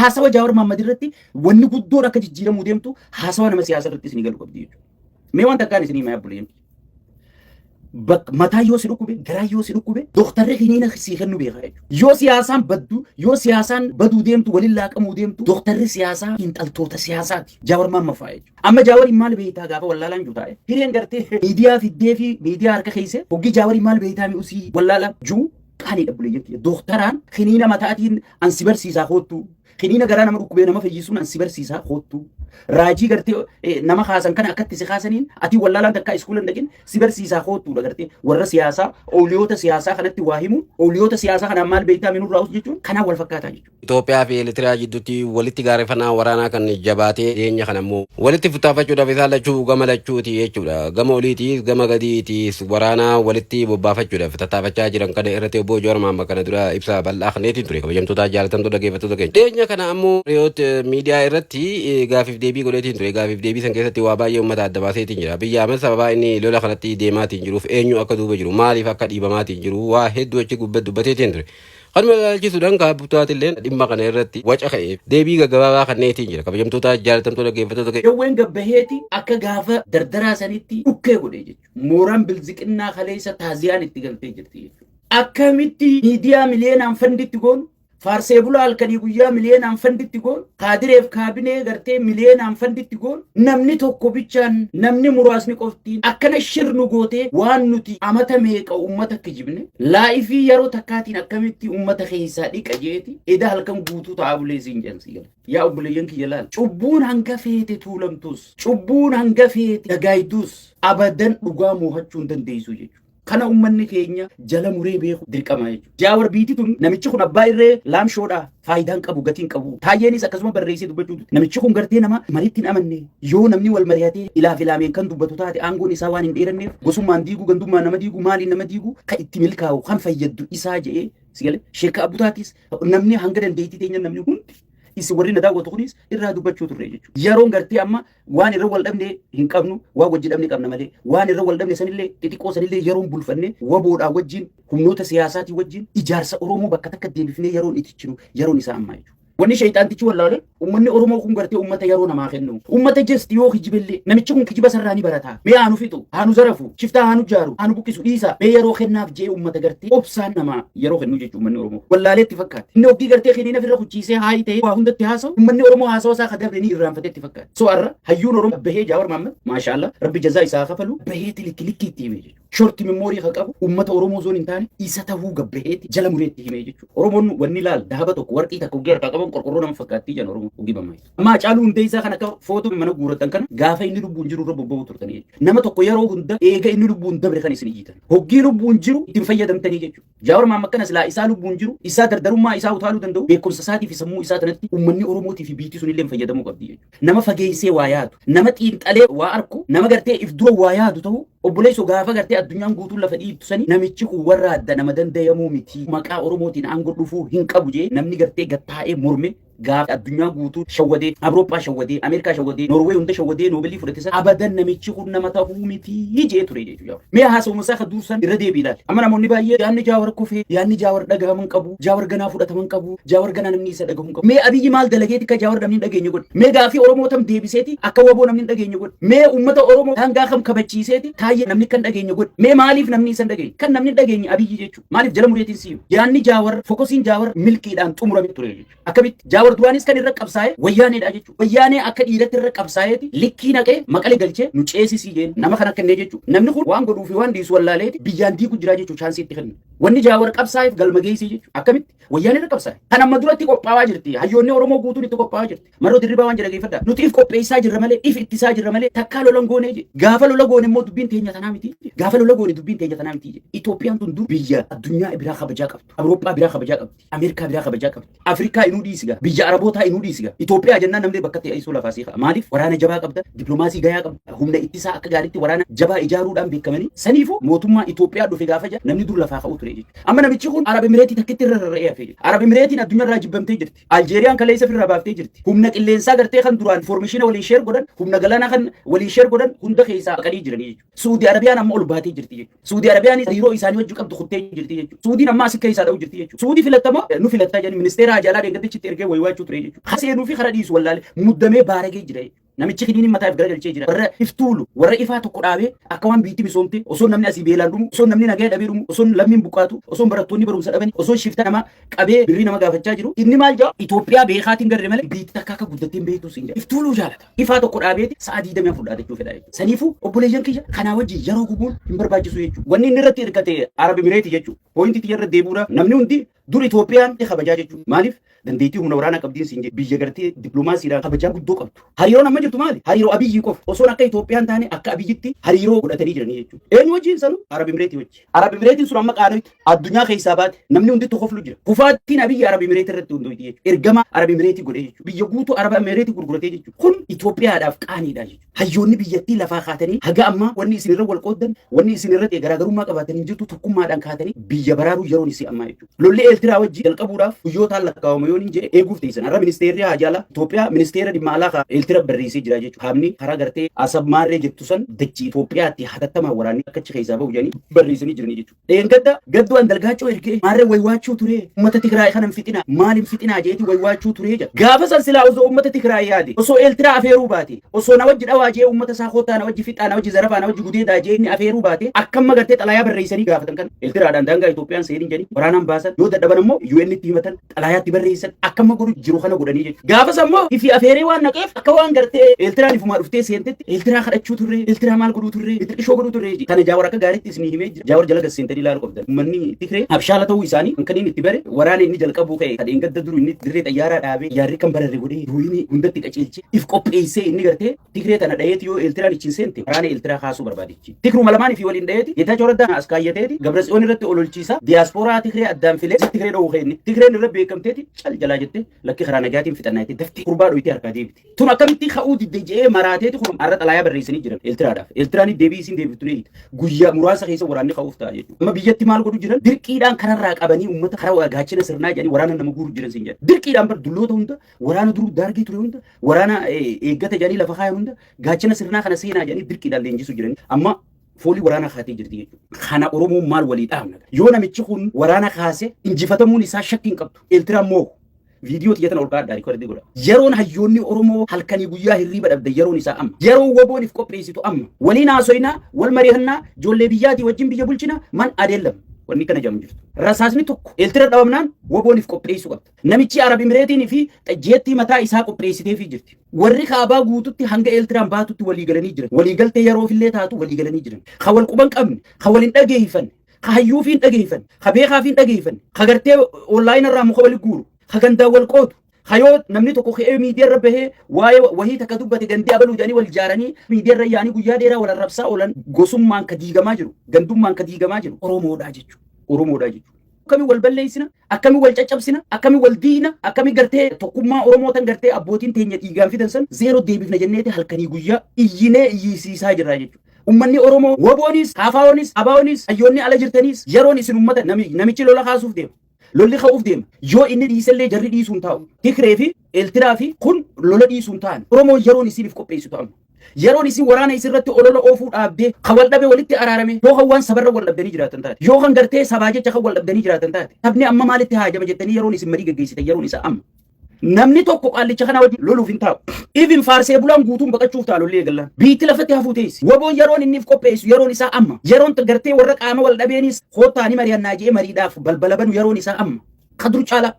Haasawa Jaawar Mahaammad irratti wanni guddoon akka jijjiiramuu deemtu haasawa nama siyaasa irratti isinii galu qabdi jechuudha. Mee waan takkaan isinii himaa obboleeyyan. Mataa yoo si dhukkube, garaa yoo si dhukkube, dooktarri kiniina sii kennu beeka jechuudha. Yoo siyaasaan baddu, yoo siyaasaan baduu deemtu, waliin laaqamuu deemtu, dooktarri siyaasaa xiinxaltoota siyaasaati. Jaawar Mahaammad fa'aa jechuudha. Amma Jaawariin maal beektaa gaafa wallaalaan jiru taa'e. Hireen gartee miidiyaa fiddee fi miidiyaa harka keesse hoggii Jaawariin maal beektaa mi'usii wallaalaan jiru qaaniidha obboleeyyan kiyya. Dooktaraan kiniina mataatiin an si barsiisaa koottu. Kiniina garaa nama dhukkubee nama fayyisuun an si barsiisaa koottu. Raajii gartee nama kaasan kana akkatti si kaasaniin ati wallaalaan takkaa iskuula hin dhaqin si barsiisaa koottuudha gartee warra siyaasaa ooliyoota siyaasaa kanatti waa himuun ooliyoota siyaasaa kanaan maal beektaa minurraa us jechuun kanaan wal fakkaataa jechuudha. Itoophiyaa fi Eritiriyaa jidduutti walitti gaarreffannaa waraanaa kan jabaatee dhiyeenya kana immoo walitti futtaafachuudhaaf isaan lachuu gama lachuuti jechuudha. Gama oliitiis gama gadiitiis waraanaa walitti bobbaafachuudhaaf tattaafachaa jiran kana irratti obbo Jawaar Mahaammad kana dura ibsa bal'aa kenneetiin ture. Kabajamtoota jaalatamtoota dhaggeeffattoota keenya. Dhiyeenya kana ammoo Riyoot miidiyaa irratti gaafiif deebii godheetiin ture. Gaafiif deebii san keessatti waa baay'ee uummata adda baaseetiin jira. Biyya Ahmed sababaa inni lola kanatti deemaatiin jiruuf eenyu akka duuba jiru maaliif akka dhiibamaatiin jiru waa hedduu achi gubbatti dubbateetiin ture. Kanuma ilaalchisuudhaan kaabbutaatilleen dhimma kana irratti waca ka'eef deebii gaggabaabaa kenneetiin jira. Kabajamtoota jaalatamtoota dhaggeeffattoota keenya. Jawween gabbaheeti akka gaafa dardaraa sanitti dhukkee godhe jechuudha. Mooraan bilziqinnaa kaleessa taaziyaan itti galtee jirti jechuudha. Akkamitti miidiyaa miliyeenaan fanditti goonu faarsee bulaa halkanii guyyaa miliyeenaan fanditti goonu kaadireef kaabinee gartee miliyeenaan fanditti goonu namni tokko bichaan namni muraasni qoftiin akkana shirnu gootee waan nuti amata meeqa uummata kijibne laa'ifii yeroo takkaatiin akkamitti uummata keessaa dhiqa jeeti eda halkan guutuu ta'aa bulee siin jedhan si gala. Yaa obboleeyyan kiyya laal cubbuun hanga feete tuulamtus cubbuun hanga feete dagaayidus abadan dhugaa moohachuu hin dandeessu jechuudha. Kana uummanni keenya jala muree beeku dirqama jechuudha. Jaawar biiti tun namichi kun abbaa irree laamshoodha. Faayidaan qabu gatiin qabu. Taayyeenis akkasuma barreessee dubbachuu turte. Namichi kun gartee nama mariitti hin amanne yoo namni wal mari'atee ilaaf ilaameen kan dubbatu taate aangoon isaa waan hin dheeranneef gosummaan diiguu gandummaan nama diiguu maaliin nama diiguu kan itti milkaa'u kan fayyaddu isaa jedhee si galee sheekka abbutaatis namni hanga dandeettii teenya namni hundi isin warri na daawwatu kunis irraa dubbachuu turre jechuudha. Yeroon gartee amma waan irra wal dhabne hin qabnu waan wajji dhabne qabna malee waan irra wal dhabne sanillee xixiqqoo sanillee yeroon bulfanne waboodhaa wajjin humnoota siyaasaatii wajjin ijaarsa Oromoo bakka takka deebifnee yeroon itichinu yeroon isaa ammaa jechuudha. Wanni shayxaantichi wallaale uummanni Oromoo kun gartee uummata yeroo namaa kennu. Uummata jesti yoo kijibellee namichi kun kijiba sarraa ni barata. Mee haanu fixu, haanu zarafu, shiftaa haanu jaaru, haanu buqqisu dhiisa. Mee yeroo kennaaf jee uummata gartee obsaan namaa yeroo kennu jechuudha uummanni Oromoo. Wallaalee itti fakkaate. Inni oggii gartee kiniina ofirra kuchiisee haayi ta'ee waa hundatti haasa'u uummanni Oromoo haasawa isaa ka dabre ni irraanfatee itti fakkaate. So har'a hayyuun Oromoo bahee Jaawar Mahammad maashaallah rabbi jazaa isaa kafalu bahee likki likki itti hime jechuudha. Short memory ka qabu uummata Oromoo osoo hin taane isa tahuu gabbaheeti jala mureetti hime jechuudha. Oromoon wanni laal dahaba tokko warqii takka oggii harkaa qaban qorqorroo nama fakkaattii jedhan Oromoo oggii bammaa. Amma Hacaaluu Hundeessaa kan akka footoo mana guuratan kana gaafa inni lubbuun jiru irra bobba'uu turtanii jechuudha. Nama tokko yeroo hunda eega inni lubbuun dabre kan isin iyyitan. Hoggii lubbuun jiru ittiin fayyadamtanii jechuudha. Jaawar Mahammad kana silaa isaa lubbuun jiru isaa dardarummaa isaa utaaluu danda'u beekumsa isaatii fi sammuu isaa kanatti uummanni Oromootii fi biitti sun illee fayyadamuu qabdi jechuudha. Nama fageessee waa yaadu, nama xiinxalee waa arku, nama gartee if dura waa yaadu ta'u obboleessoo gaafa gartee addunyaan guutuun lafa dhiibtu sani namichi kun warra adda nama danda'amuu miti maqaa Oromootiin aangoo dhufuu hin qabu jee namni gartee gattaa'ee morme gaafa addunyaa guutuu shawwadee Awurooppaa shawwadee Ameerikaa shawwadee Noorwee hunda shawwadee Noobelii fudhate san abadan namichi kun nama ta'uu miti jee ture jechuudha. Mee haasawuma isaa kan dursan irra deebii ilaali. Amma namoonni baay'ee yaadni Jaawar kufee yaadni Jaawar dhagahaman qabu Jaawar ganaa fudhataman qabu Jaawar ganaa namni isa dhagahu hin qabu. Mee Abiyyi maal dalageeti akka Jaawar namni hin dhageenye godhe. Mee gaafii Oromoo tam deebiseeti akka waboo namni hin dhageenye godhe. Mee uummata Oromoo daangaa kam kabachiiseeti taayyee namni kan dhageenye godhe. Mee maaliif namni isa hin dhageenye? Kan namni hin dhageenye Abiyyi jechuudha. Maaliif jala mureetiin si'u? Yaadni Jaawar focus-iin Jaawar milkiidhaan xumurame ture jechuudha. Akkamitti? Jaawar duraanis kan irra qabsaa'e wayyaaneedha jechuudha. Wayyaanee akka dhiiratti irra qabsaa'eeti likkii naqee maqalee galchee nu ceesisii jeen nama kana kennee jechuudha. Namni kun waan godhuu fi waan dhiisu wallaaleeti biyyaan diigu jira jechuudha chance-ii itti kennu. Wanni Jaawar qabsaa'eef galma geessii jechuudha. Akkamitti? Wayyaanee irra qabsaa'e. Kan amma duratti qophaa'aa jirti. Hayyoonni Oromoo guutuun itti qophaa'aa jirti. Marroo Dirribaa waan jedha geeffadha. Nuti if qopheessaa jirra malee if ittisaa jirra malee takkaa lola hin goonee jedhe. Gaafa lola goone immoo dubbiin teenya tanaa miti. Gaafa lola goone dubbiin teenya tanaa miti jedhe. Itoophiyaan tun dur biyya addunyaa biraa kabajaa qabdu. Awurooppaa biraa kabajaa qabdi. Ameerikaa biraa kabajaa qabdi. Afrikaa inuu dhiisiga. Biyya Arabootaa inuu dhiisiga. Itoophiyaa jennaan namni bakka ta'e isuu lafaa siika. Maaliif? Waraana jabaa qabda. Dippiloomaasii gayaa qabda. Humna ittisaa akka gaariitti waraana jabaa ijaaruudhaan beekamanii. Saniifuu mootummaa Itoophiyaa dhufe gaafa jedha namni dur lafaa ka'uu ture jechuudha. Amma namichi kun Arab Emireetii takkitti irra rarra'ee hafe jechuudha. Arab Emireetiin addunyaa irraa jibbamtee jirti. Aljeeriyaan kaleessa ofirraa baaftee jirti. Humna qilleensaa gartee kan duraan information waliin share godhan, humna galaanaa kan waliin share godhan hunda keessaa baqanii jiranii jechuudha. Suudi Arabiyaan amma ol baatee jirti jechuudha. Suudi Arabiyaan hariiroo isaanii wajjin qabdu kuttee jirti jechuudha. Suudiin amma asii keessaa dha'u jirti jechuudha. Suudii filattamoo nu filattaa jedhanii ministeera haajaalaa deeggartichitti ergee wayii waywaachuu ture jechuudha. Kaseenuu fi kara dhiisu wallaale muddamee baaragee jira jechuudha. Namichi kiniin mataa if garagalchee jira. Warra iftuulu, warra ifaa tokko dhaabee akka waan biitti misoomte, osoo namni asii beelaan dhumu, osoo namni nagaa dhabee dhumu, osoo lammiin buqqaatu, osoo barattoonni barumsa dhabani, osoo shifta nama qabee birrii nama gaafachaa jiru. Inni maal jedha? Itoophiyaa beekaatiin garre malee biitti takka akka guddatteen beektu siin jedha. Iftuuluu jaalata. Ifaa tokko dhaabeeti sa'a 24 dhaadachuu fedha jechuudha. Saniifuu obboleeyyan kiyya, kanaa wajjin yeroo gubuun hin barbaachisu jechuudha. Wanni inni irratti hirkate Arab Emireeti jechuudha. Pointii xiyya irra deebi'uudha. Namni hundi dur Itoophiyaan kabajaa jechuudha. Maaliif? Dandeettii humna waraanaa qabdiin siin jedhe, biyya gartee dippiloomaasiidhaan kabajaa guddoo qabdu. Hariiroon amma jirtu maali? Hariiroo Abiyyi qofa. Osoon akka Itoophiyaan taane akka Abiyyitti hariiroo godhatanii jiranii jechuudha. Eenyu wajjin sanu? Arab Emireetii wajjin. Arab Emireetiin sun amma qaanoitti addunyaa keessaa baate, namni hundi koflu jira. Kufaattiin Abiyyi Arab Emireetii irratti hundooti jechuudha. Ergama Arab Emireetii godhee jechuudha. Biyya guutuu Arab Emireetii gurguratee jechuudha. Kun Itoophiyaadhaaf qaaniidha jechuudha. Hayyoonni biyyattii lafaa kaatanii haga ammaa wanni isin irra wal qooddan, wanni isin irra garaagarummaa qabaatan hin jirtu. Tokkummaadhaan kaatanii biyya baraaruu yeroon isii ammaa jechuudha. Lolli Eeltiraa wajjin jalqabuudhaaf guyyootaan lakkaawama yoon hin jedhe eeguuf teessan. Har'a ministeerri haajaa Itoophiyaa ministeera dhimma alaa ka Eeltira barreessee jira jechuudha. Qaamni karaa gartee Asab Maarree jettu san dachii Itoophiyaatti hatattamaan waraanni akka achi keessaa bahu jedhanii barreessanii jiranii jechuudha. Dheengadda gadduu Andalgaachoo ergee maarree waywaachuu ture, uummata Tigraay kana hin fixinaa, maal hin fixinaa jeeti waywaachuu ture jedha. Gaafa san silaa osoo uummata Tigraay yaade, osoo Eeltiraa afeeruu baate, osoo na wajji dhawaa jee uummata isaa kootaa na wajji fixaa, na wajji zarafaa, na wajji gudeedaa jee inni afeeruu baate, akkam gartee xalaayaa barreessanii gaafatan kana Eeltiraadhaan daangaa Itoophiyaan seenin jedhanii waraanaan baasan, yoo dadhaban ammoo UN itti himatan, xalaayaatti barreessan, akkama godhu jiru kana godhanii jechuudha. Gaafa sammoo ifi afeeree waan naqeef akka waan gartee Eeltiraan ifumaa dhuftee seentetti Eeltiraa kadhachuu turre, Eeltiraa maal godhuu turre, xixiqqishoo godhuu turre. Kana Jaawar akka gaariitti isinii himee jira. Jaawar jala gaseentanii ilaaluu qabdan. Uummanni Tigree abshaala ta'uu isaanii kan inni itti bare waraana inni jalqabuu ka'e kan gadda duru inni dirree xayyaaraa dhaabee yaarri kan bararre godhee duuyini hundatti qaceelchee if qopheessee inni gartee Tigree tana dhayeeti yoo Eeltiraan ichiin seente waraana Eeltiraa kaasuu barbaadichi. Tigruma lamaan fi waliin dhayeeti Geetaachoo Raddaa as kaayyateeti Gabratsiyoon irratti ololchiisa diyaaspooraa Tigree addaan filee Tigree dhowwu ka'e inni. Tigreen irra beekamteeti cal jalaa jette, lakki karaa nagaatiin fixannaa jettee daftee kurbaa dhoyitee harkaa deebite. Tun akkamitti ka'uu didde je'ee maraateeti kun har'a xalaayaa barreessanii jiran Eeltiraadhaaf. Eeltiraan deebii isiin deebiftu ni hiita. Guyyaa muraasa keessa waraanni ka'uuf ta'a jechuudha. Amma biyyatti maal godhu jiran? Dirqiidhaan kararraa qabanii uummata karaa gaachana sirnaa jedhanii waraana nama guuru jiran siin jedha. Dirqiidhaan bar dulloota hunda, waraana duruu daargii ture hunda, waraana eeggata jedhanii lafa kaayan hunda gaachana sirnaa kana seenaa jedhanii dirqiidhaan leenjisuu jiran. Amma foolii waraanaa kaatee jirti jechuudha. Kana Oromoon maal walii dhaabna? Yoo namichi kun waraana kaase injifatamuun isaa shakkii hin qabdu. Eeltiraan moo viidiyoo xiyya tana ol kaa'adhaa record godha. Yeroon hayyoonni Oromoo halkanii guyyaa hirriiba dhabde yeroon isaa amma. Yeroo WBOn if qopheessitu amma. Waliin haasoynaa, wal mari'annaa, ijoollee biyyaatii wajjin biyya bulchina man adeellam. Wanni kana jedhamu jirtu. Rasaasni tokko Eeltira dhabamnaan WBOn if qopheessuu qabda. Namichi Arab Emireetiin fi jeettii mataa isaa qopheessiteefii jirti. Warri kaabaa guututti hanga Eeltiraan baatutti walii galanii jiran. Waliigaltee yeroofillee taatu walii galanii jiran. Ka wal quban qabne, ka wal hin dhageeffanne, ka hayyuufii hin dhageeffanne, ka beekaafii hin dhageeffanne, ka gartee online irraa muka wali guuru, ka gandaan wal qoodu, ka yoo namni tokko ka'ee miidiyaa irra bahee waa'ee wahii takka dubbate gandee abaluu jedhanii wal ijaaranii miidiyaa irra yaa'anii guyyaa dheeraa wal arrabsaa oolan, gosummaan ka diigamaa jiru, gandummaan ka diigamaa jiru Oromoodhaa jechuudha. Oromoodhaa jechuudha. Akkamiin wal balleessina? Akkamiin wal caccabsina? Akkamiin wal diina? Akkamiin gartee tokkummaa Oromoo tan gartee abbootiin teenya dhiigaan fidan san zeeroo deebifna jenneeti halkanii guyyaa iyyinee iyyisiisaa jirra jechuudha. Uummanni Oromoo, WBOnis, KFOnis, ABOnis, hayyoonni ala jirtaniis yeroon isin uummata namichi lola kaasuuf deema. Lolli ka'uuf deema. Yoo inni dhiisellee jarri dhiisuun taa'u. Tigree fi Eeltiraa fi kun lola dhiisuun ta'an. Oromoon yeroon isiniif qopheessitu amma. Yeroon isin waraana isirratti olola oofuu dhaabdee kan wal dhabe walitti araarame, yoo kan waan sabarra wal dhabdanii jiraatan taate, yoo kan gartee sabaa jecha kan wal dhabdanii jiraatan taate, sabni amma maalitti haajama jettanii yeroon isin marii gaggeessitan yeroon isaa amma. Namni tokko qaallicha kana wajjin loluuf hin taa'u. Even faarsee bulaan guutuun baqachuuf ta'a lolli eegallaan. Biitti lafatti hafuu teessi. WBOn yeroon inni qopheessu yeroon isaa amma. Yeroon gartee warra qaama wal dhabeenis koottaa ni mari'annaa jee mariidhaaf balbala banu yeroon isaa amma. Kadur caalaa.